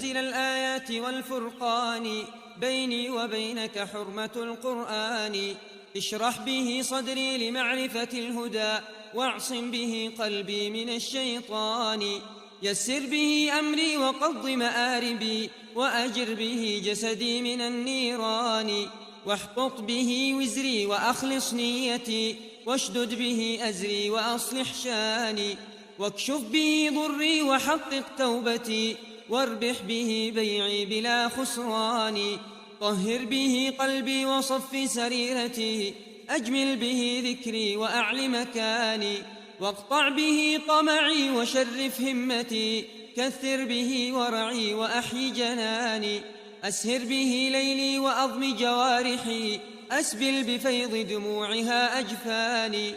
منزل الآيات والفرقان، بيني وبينك حرمة القرآن. اشرح به صدري لمعرفة الهدى، واعصم به قلبي من الشيطان. يسر به أمري وقض مآربي، وأجر به جسدي من النيران. واحقق به وزري وأخلص نيتي، واشدد به أزري وأصلح شاني. واكشف به ضري وحقق توبتي، واربح به بيعي بلا خسران. طهر به قلبي وصف سريرتي، أجمل به ذكري وأعل مكاني. واقطع به طمعي وشرف همتي، كثر به ورعي وأحي جناني. أسهر به ليلي وأضم جوارحي، أسبل بفيض دموعها أجفاني.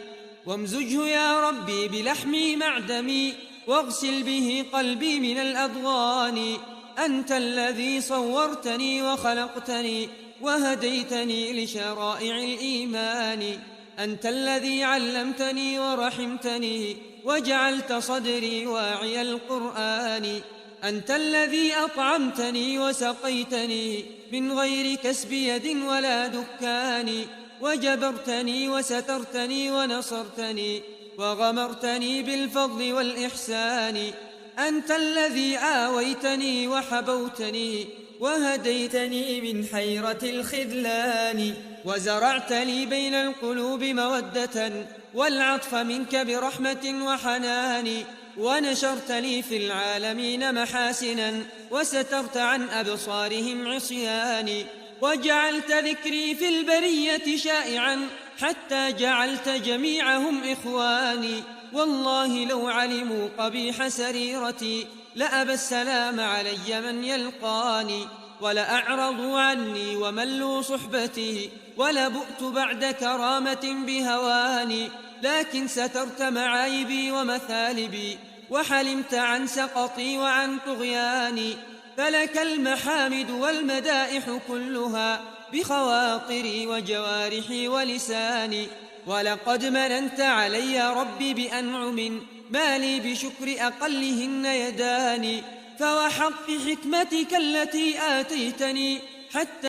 وامزجه يا ربي بلحمي معدمي، واغسل به قلبي من الأضغان. أنت الذي صورتني وخلقتني، وهديتني لشرائع الإيمان. أنت الذي علمتني ورحمتني، وجعلت صدري واعي القرآن. أنت الذي أطعمتني وسقيتني من غير كسب يد ولا دكان، وجبرتني وسترتني ونصرتني، وغمرتني بالفضل والإحسان. أنت الذي آويتني وحبوتني، وهديتني من حيرة الخذلان. وزرعت لي بين القلوب مودة، والعطف منك برحمة وحنان. ونشرت لي في العالمين محاسنا، وسترت عن أبصارهم عصياني. وجعلت ذكري في البرية شائعا، حتى جعلت جميعهم إخواني. والله لو علموا قبيح سريرتي، لأبى السلام علي من يلقاني. ولأعرضوا عني وملوا صحبتي، ولبؤت بعد كرامة بهواني. لكن سترت معايبي ومثالبي، وحلمت عن سقطي وعن طغياني. فلك المحامد والمدائح كلها، بخواطري وجوارحي ولساني. ولقد مننت علي ربي بأنعم، ما لي بشكر أقلهن يداني. فوحق حكمتك التي آتيتني حتى